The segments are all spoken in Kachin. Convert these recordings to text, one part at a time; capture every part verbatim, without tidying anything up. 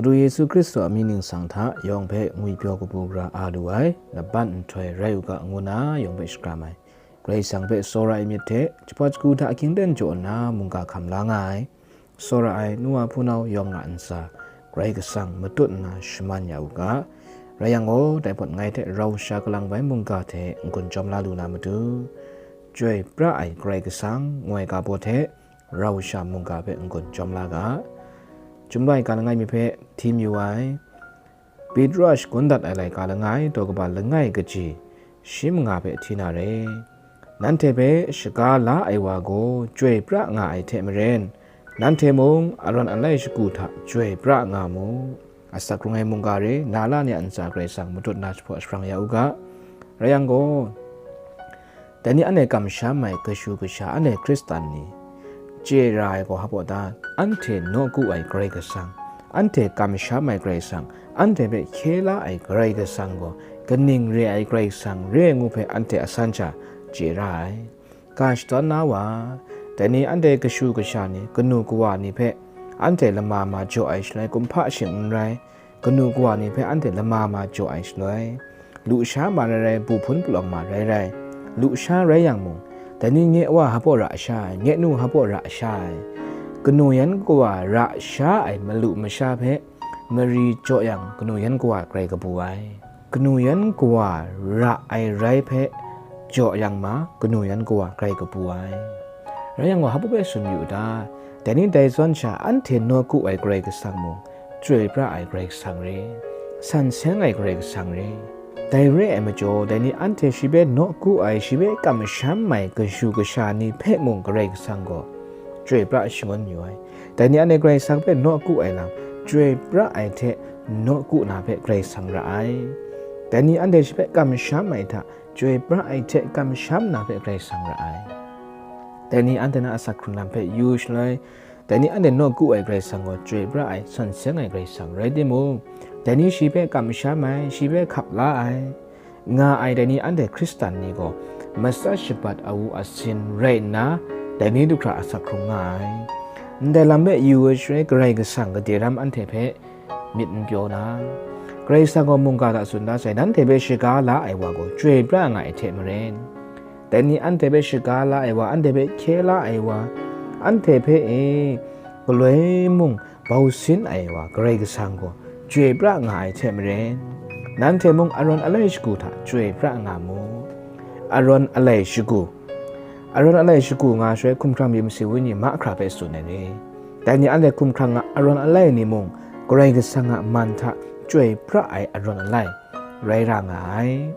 Madu Yesu Hkristu a mying ningsang hta yawng hpe ngwipyaw kabu gara a lu ai laban nhtoi rai u ga, ngu nna yawng hpe shakram ai. Karai Kasang hpe tsawra ai myit hte, jahpat shagu hta ahkying ten jaw nna mungga hkam la nga ai, tsawra ai nu wa hpunau yawng a ntsa, Karai Kasang matut nna shaman ya u ga. Rai yang gaw, dai hpawt ngai hte rau sha kalang bai mungga hte n-gun jawm la lu na matu, Chyoi pra ai Karai Kasang, ngu ai ga baw hte rau sha mungga hpe n-gun jawm la ga. Chyum rai ga langai mi hpe hti mayu ai. Petru a shagun dat ai laika langai, daw kaba langai kaji shi manga hpe hti na re. Nanhte hpe shaga la ai wa gaw chyoi pra nga ai hte maren, nanhte mung arawn alai shagu hta chyoi pra nga mu. Asak hkrung ai mungga re, na la ni a ntsa Karai Kasang matut na jahpaw sharang ya u ga. Rai yang gaw, dai ni anhte kamsham ai kashu kasha, anhte Hkristan ni chye ra ai gaw hpa ta? Anhte nawku ai Karai Kasang, anhte kamsham ai Karai Kasang, anhte hpe hkye la ai Karai Kasang gaw kaning re ai Karai Kasang re ngu hpe anhte asan sha chye ra ai. Ga shadawn na wa, dai ni anhte kashu kasha ni, kanu kawa ni hpe anhte lama ma jaw ai shaloi, kumhpa shing n rai, kanu kawa ni hpe anhte lama ma jaw ai shaloi, lusha ma rai rai, bu hpun palawng ma rai rai, lusha rai yang mung, dai ni nye wa hpa ra sha ai, nye nu hpa ra sha ai, kanu yan kawa ra sha ai malu masha hpe mari jaw yang, kanu yan kawa grai kabu ai. Kanu yan kawa ra ai rai hpe jaw yang ma, kanu yan kawa grai kabu ai. Rai yang gaw, hpa hpe tsun yu u ta? Dai ni dai zawn sha anhte nawku ai Karai Kasang mung, chyoi pra ai Karai Kasang re, san seng ai Karai Kasang re. Dai re ai majaw, dai ni anhte shi hpe nawku ai, shi hpe kamsham ai kashu kasha ni hpe mung Karai Kasang gaw chyoi pra shangun mayu ai. Dai ni anhte Karai Kasang hpe nawku ai lam, chyoi pra ai hte nawku na hpe Karai Kasang ra ai. Dai ni anhte shi hpe kamsham ai hta, chyoi pra ai hte kamsham na hpe Karai Kasang ra ai. Dai ni anhte na asak hkrung lam hpe yu shaloi, dai ni anhte nawku ai Karai Kasang gaw chyoi pra ai, san seng ai Karai Kasang rai timung, dai ni shi hpe kamsham ai, shi hpe hkap la ai, nga ai dai ni anhte Hkristan ni gaw, matsat shabat awu asin rai nna, dai ni du hkra asak hkrung nga ai. Ndai lam hpe yu ai shaloi, Karai Kasang gade ram anhte hpe myit n pyaw na, Karai Kasang gaw mungga hta tsun da sai, nanhte hpe shaga la ai wa gaw chyoi pra nga ai hte maren, dai ni anhte hpe shaga la ai wa, anhte hpe hkye la ai wa, anhte hpe e galoi mung bau sin ai wa Karai Kasang gaw chyoi pra nga ai hte maren, nanhte mung arawn alai shagu hta chyoi pra nga mu. Arawn alai shagu, arawn alai shagu nga shaloi, hkumhkrang myit masin wenyi mahkra hpe tsun ai ni, dai ni anhte hkumhkrang a arawn alai ni mung, Karai Kasang a man hta chyoi pra ai arawn alai rai ra nga ai.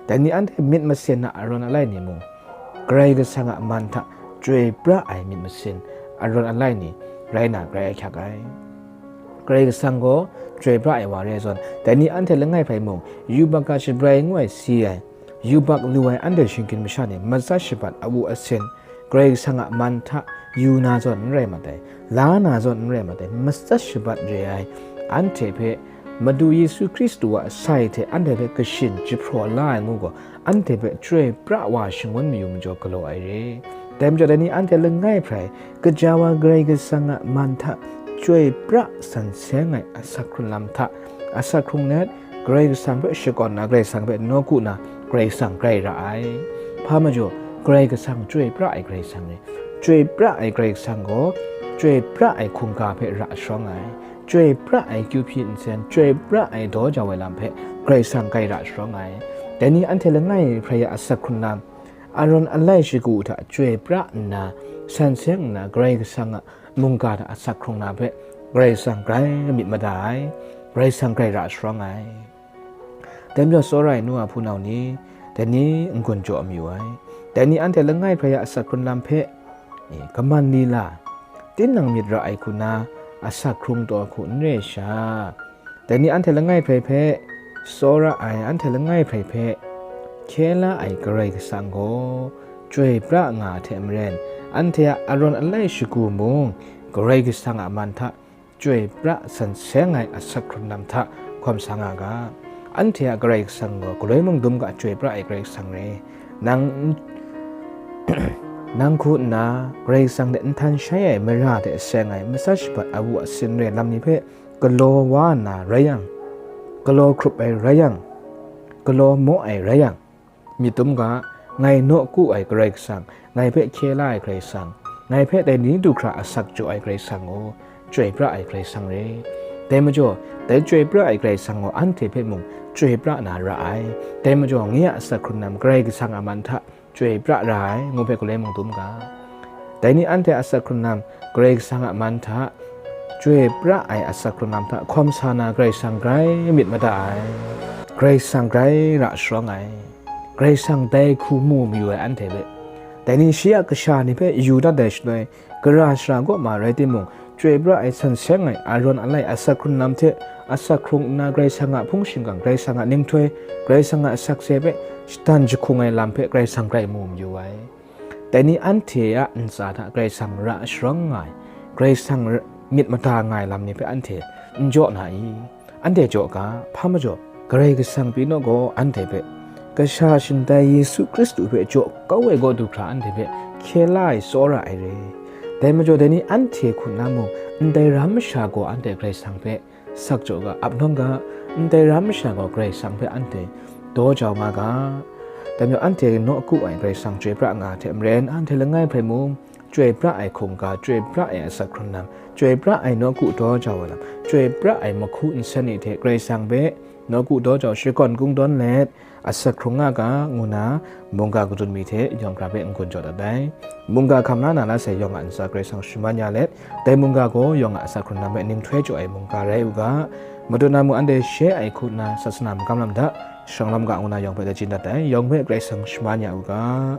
Dai ni anhte myit masin a arawn alai ni mung, Karai Kasang a man hta chyoi pra ai myit masin arawn alai ni rai na grai ahkyak ai. Karai Kasang gaw chyoi pra ai wa re ai zawn, dai ni anhte langai hpe mung, yubak a shabrai ngu ai si ai, yubak lu ai anhte shinggyim masha ni matsat shabat awu asin, Karai Kasang a man hta yu na zawn n rai mat ai, la na zawn n rai mat ai, matsat shabat re ai anhte hpe, Madu Yesu Hkristu a sai hte anhte hpe kashin jahpraw la ai ngu gaw, anhte hpe chyoi pra wa shangun mayu majaw galaw ai re. Dai majaw, dai ni anhte langai hpe rai, kaja wa Karai Kasang a man hta chyoi pra san seng ai asak hkrung lam hta, asak hkrung let, Karai Kasang hpe shakawn na, Karai Kasang hpe nawku na, Karai Kasang grai ra ai. Hpa majaw, Karai Kasang chyoi pra ai Karai Kasang re. Chyoi pra ai Karai Kasang gaw, chyoi pra ai hkungga hpe ra sharawng ai, chyoi pra ai kyu hpyi nsen, chyoi pra ai daw jau ai lam hpe Karai Kasang grai ra sharawng ai. Dai ni anhte langai hpe rai a asak hkrung lam, arawn alai shagu hta chyoi pra nna, san seng nna, Karai Kasang a mungga hta asak hkrung na hpe Karai Kasang grai myit mada ai, Karai Kasang grai ra sharawng ai. Dai majaw, tsawra ai nu wa hpunau ni, dai ni n-gun jaw mayu ai. Dai ni anhte langai hpe rai a asak hkrung lam hpe, e, kaman lila, tinang myit ra ai hku na asak hkrung taw hku n re sha, dai ni anhte langai hpe hpe, tsawra ai anhte langai hpe hpe, hkye la ai Karai Kasang gaw chyoi pra nga ai hte maren, anhte a arawn alai shagu mung Karai Kasang a man hta chyoi pra san seng ai asak hkrung lam hta hkawm sa nga ga. Anhte a Karai Kasang gaw galoi mung dum ga chyoi pra ai Karai Kasang re. Nang, nang hku nna Karai Kasang hte nhtan shai ai mara hte seng ai matsat shabat awu asin re lam ni hpe galaw wa nna rai yang, galaw hkrup ai rai yang, galaw maw ai rai yang, myit dum ga, ngai nawku ai Karai Kasang, ngai hpe hkye la ai Karai Kasang, ngai hpe dai ni du hkra asak jaw ai Karai Kasang gaw, chyoi pra ai Karai Kasang re. Dai majaw, dai chyoi pra ai Karai Kasang gaw anhte hpe mung chyoi pra na ra ai. Dai majaw, nye a asak hkrun lam Karai Kasang a man hta chyoi pra ra ai, ngu hpe galoi mung dum ga. Dai ni anhte a asak hkrun lam Karai Kasang a man hta chyoi pra ai asak hkrun lam hta hkawm sa na Karai Kasang grai myit mada ai, Karai Kasang grai ra sharawng ai, Karai Kasang dai hku mu mayu ai anhte hpe, dai ni shi a kasha ni hpe yu dat ai shaloi, gara shara kaw ma rai timung, chyoi pra ai san seng ai Aron a lai asak hkrun lam hte asak hkrung nna Karai Kasang a hpung shingkang, Karai Kasang a ninghtoi, Karai Kasang a sakse hpe shadan jahkung ai lam hpe Karai Kasang grai mu mayu ai. Dai ni anhte a ntsa hta Karai Kasang ra sharawng nga ai, Karai Kasang r-, myit mada nga ai lam ni hpe anhte n jaw na i? Anhte jaw ga, hpa majaw, Karai Kasang pyi naw gaw anhte hpe, Kasha shingtai Yesu Hkristu hpe jaw kau ai kaw du hkra anhte hpe hkye la ai tsawra ai re. Dai majaw, dai ni anhte hku nna mung, ndai ram masha gaw anhte Karai Kasang hpe sak jaw ga, ap nawn ga, ndai ram masha gaw Karai Kasang hpe anhte daw jau nga ga. Dai majaw, anhte nawku ai Karai Kasang chyoi pra nga ai hte maren, anhte langai hpe mung, chyoi pra ai hkungga, chyoi pra ai asak hkrun lam, chyoi pra ai nawku daw jau ai lam, chyoi pra ai mahku nsen ni hte Karai Kasang hpe nawku daw jau shakawn kungdawn let, asak hkrung nga ga, ngu na mungga kadun mi hte yawng hkra hpe n-gun jaw dat ai. Mungga hkam la na la sai yawng a ntsa Karai Kasang shaman ya let, dai mungga gaw yawng a asak hkrun lam hpe ninghtoi jaw ai mungga rai u ga. Madu na mung anhte she ai hku nna sasana magam lam hta, shanglawm ga ngu na yawng hpe lachin dat ai, yawng hpe Karai Kasang shaman ya u ga.